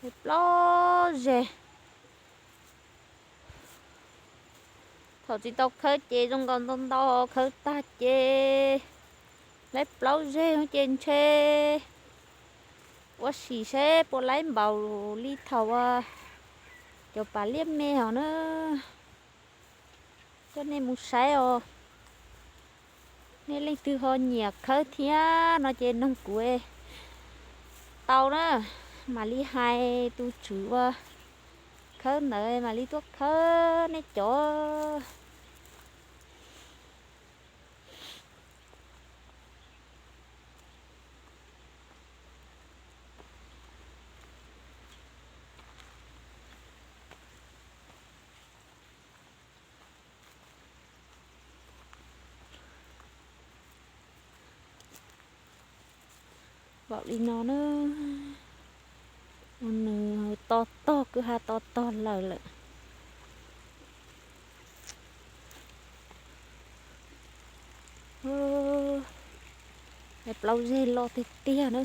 Plaub zeg. Thaum tsis tau khawb ces zoo nkaus ntau ntau, khawb tag ces laib plaub zeg ces ntshe ua sim seb puas laib npaum li thaum cov pas liab me hos na. Coj nej mus saib os. Nej leej twg ho nyiam khawb thiab no ces noog kuv tau na, mam li hais tus tswv uas khawb ntawd mam li tuaj khawb nej cov. Npaum li no na, nws to tog, kwj ha to tog lawm lawm. Plaub zeg loj tiag tiag na,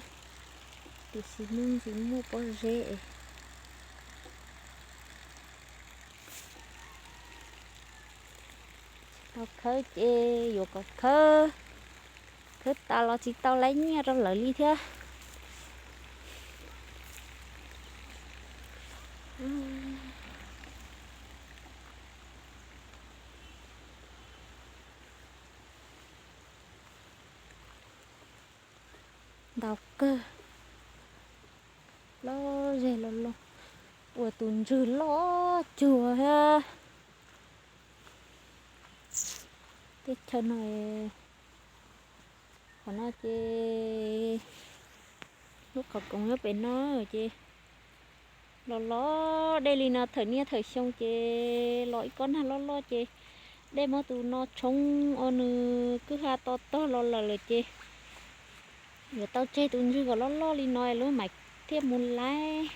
tiam sis muaj tsis muaj pob zeb. Tau khawb ces yuav kom khawb, khawb tas los tsis tau laib nyiaj rau lawv li thiab. Ntau kawg, loj zeg los loj, ua tus ntswg loj cuag thiab. Teb chaws no, qhov no ces lub qhov koom nyob pem no ces los los dej li no thawm niaj thawm xyoo ces los ib kob nag loj loj ces dej muab tus no tshoob ua nws kwj ha to tog los lawm lawm ces yuav tau tseg tus ntswg kom loj loj li no lub mam thiaj mus laib.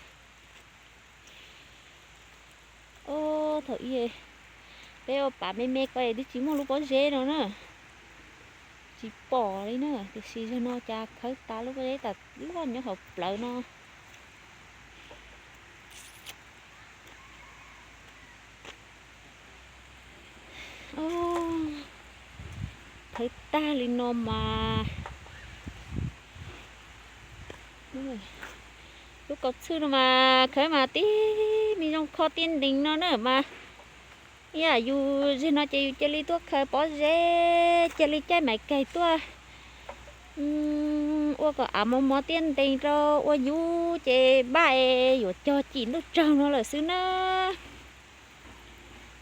Ob, thaum ub peb ua pas me me ko es twb tsis muaj lub pob zeb no na, tsis pom li na, tiam sis zaum no cas khawb tas lub pob zeb tas loj nyob hauv plawv no. Khawb tag li no mas lub kaus txhwb no mas khawb mas tib me zoo kho tiaj ntees no na mas. Ib yam yus zeg no ces yus cia li tuaj khaws pob zeb, cia li caij maiv kaig tuaj ua kom av mos mos tiaj ntees rau ua yub ces npaj es yuav cog cim ntuj tsaug no lawm xwb na.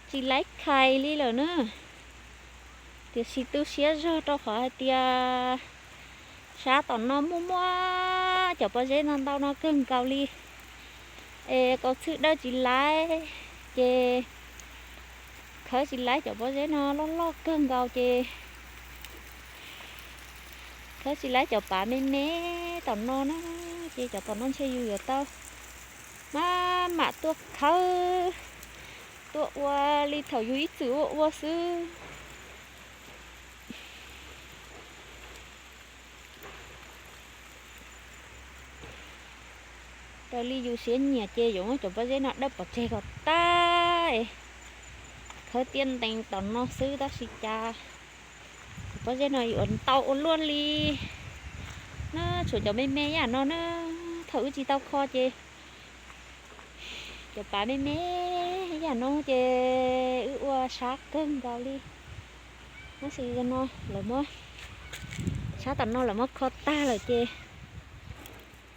Tsis laib khais li lawm na. Tiam sis tu siab zog rau qhov hais tias sab tom no muaj muaj cov pob zeb no ntau no kawg nkaus li. Es kaus txhwb dawb tsis laib, ces khawb tsis laib cov pob zeb no loj loj kawg nkaus ces khawb tsis laib cov pav me me tom no na. Ces cov tom no ntshe yus yuav tau maj mam tuaj khawb, tuaj ua li thaum yus ib txwm ua ua xwb. Raws li yus siab nyiam ces yuav muab cov pob zeb no dawb pov tseg kom tag, khawb tiaj ntees tom no xwb tab sis cas cov pob zeb no yuav ntau ua luaj li na. Tshuav cov me me yam no na, thaum wb tsis tau kho ces cov pav me me yam no ces wb ua sab kawg nkaus li. Tab sis no lawv muab, sab tom no lawv muab kho tag lawm ces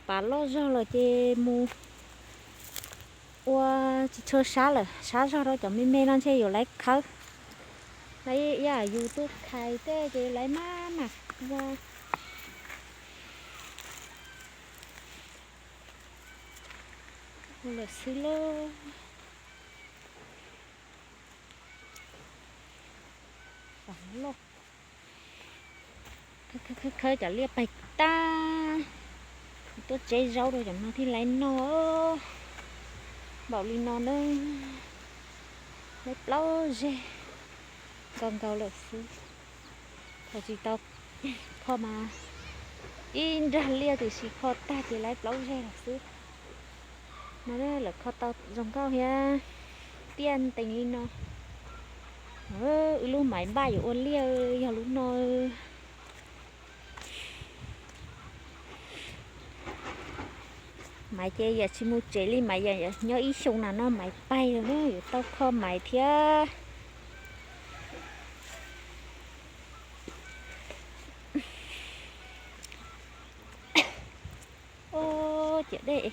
pav loj zog lawm ces mus ua tsis tshua sab lawm. Sab zog rau cov me me no ntshe yuav laib khawb, laib ib yam yus tuaj khais tej ces laib maj mam ua lawm xwb lauj. Pav loj. Khawb khawb khawb cov liaj pais tag, tuaj tseb zaub rau cov no thiaj laib noj. Npaum li no na, laib plaub zeg nkaus nkaus lawm xwb. Thaum tsis tau kho mas ib nrag liaj tiam sis kho tag ces laib plaub zeg lawm xwb. No lawv kho tau zoo nkauj thiab, tiaj ntees li no. Wb lub maiv npaj yuav ua liaj yog lub no. Maiv ces yam tsis mus tsev li, maiv yam nyob ib xyoo na no maiv paig lawm na, yuav tau kho maiv thiab. Ub, ciam dej,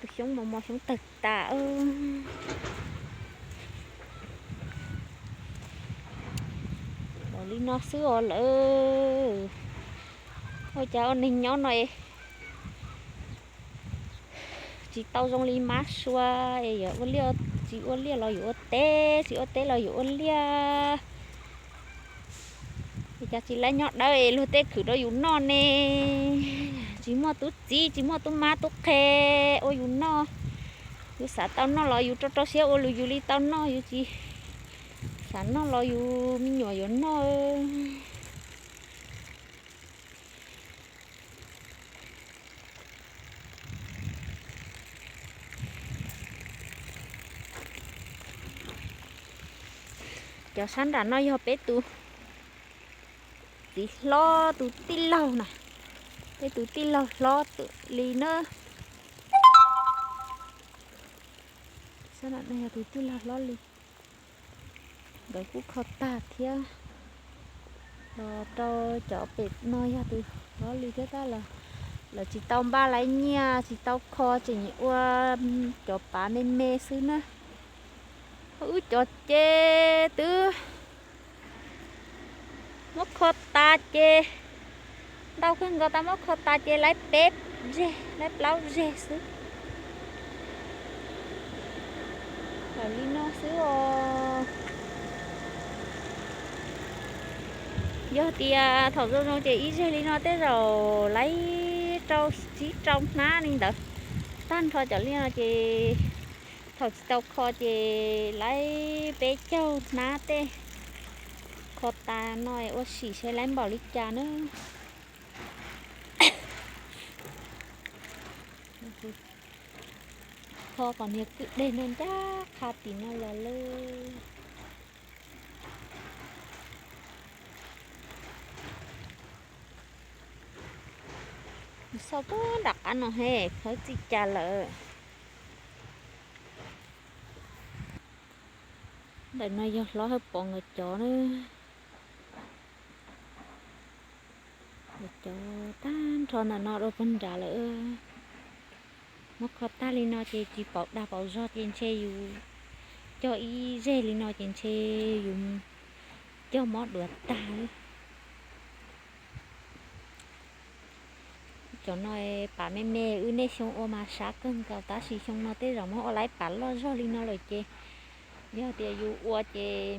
tus xyoob mos mos xyoob tawg tas. Ua li no xwb os lawm. Ua cas ua neeg nyob no es tsis tau zoo li mab sua, es yuav ua liaj, tsis ua liaj los yuav ua teb, tsis ua teb los yuav ua liaj. Es cas tsis laib nyob dawb es luag tej khwv rau yus noj ne? Tsis muaj tub txib, tsis muaj tub mab tub qhe ua yus noj. Yus xav tau noj los yus rau rau siab ua lus yus li tau noj, yus tsis xav noj los yus me nyuam yuav noj. Cov sab nram no yog peb tus txiv hlob tus tij laug na, peb tus tij laug hlob li na. Sab nram no yog tus tij laug hlob li. Nkawd kuj kho tag thiab. Los rau cov pem no yog tus hlob li thiab tab lawv tsis tau npaj laib nyiaj, tsis tau kho, tseem ua cov pav me me xwb na. Wb cov ces twb muab kho tas ces ntau kawg nkaus, tab muab kho tas ces laib peb zeg, laib plaub zeg xwb. Li no xwb os. Yog tias thaum zoo zoo ces ib zeg li no tej zaum laib rau tsib rau hnab li ntawd. Tag nrho cov li no ces thaum tsis tau kho ces laib peb caug hnab tej. Kho tas no ua sim seb laib npaum li cas na. Kho kom niag kwj deg no ncaj qha tim no los lawm. Xauj puag nram qab no he, khawb txij cas lawm. Ntawm no yog hlob Hawj Pov nkawd cov na. Nkawd cov tag nrho ntawm no rau puag nrad lawm. Muab kho tag li no ces tsis paub dag paub zog ces ntshe yus cog ib zeg li no ces ntshe yus cog mob duav tag li. Cov no pav me me, wb niaj xyoo ua mas sab kawg nkaus, tab sis xyoo no tej zaum muab ua laib pav loj zog li no lawm ces yog tias yus ua ces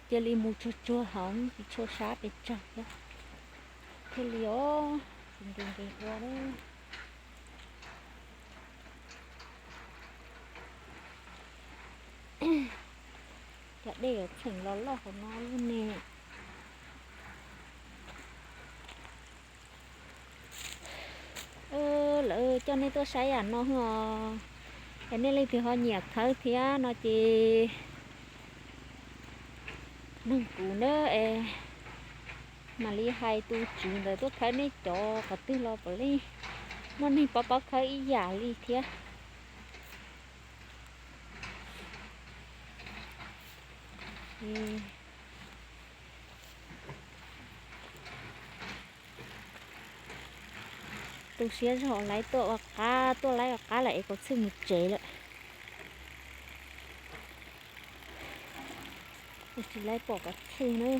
cia li mus tsuag tsuag hauv, tsis tshua sab pes tsawg thiab. Thiaj li os, tsis nkees nkees ua lawm. Cov dej yuav txheem los loj hauv no lub ne. Lawv coj nej tuaj saib yam no os. Es nej leej twg ho nyiam khawb thiab no ces noog kuv na es mam li hais tus tswv ntawd tuaj khawb nej cov qhov twg los puav leej muaj neeg paub paub khawb ib yam li thiab. Tu siab zog laib tuaj ua qab, tuaj laib ua qab lawm es kav tsij mus tsev lawm. Tsis laib pom kav tsij na.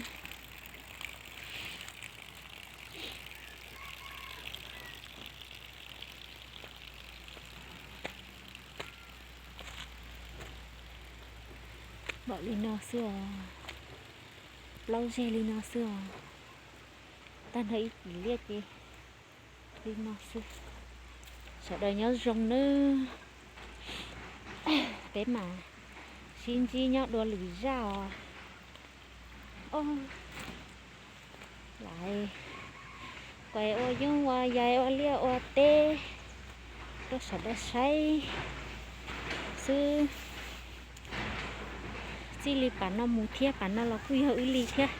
Npaum li no xwb os. Plaub zeg li no xwb os. Tag nrho ib kis liaj ces li no xwb. Sawv daws nyob zoo nawb. Peb mam sib ntsib nyob dua lwm zaj os. Lawv kuj ua yooj ua yaig ua liaj ua teb, Tuaj sawv daws saib xwb. Txij li pas no mus thiab pas no los kuj yog wb li thiab.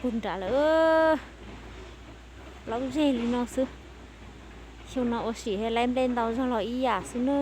Puag nram lawm, plaub zeg li no xwb. Xyoo no ua sim he laib nplej ntau zog los ib yam xwb na.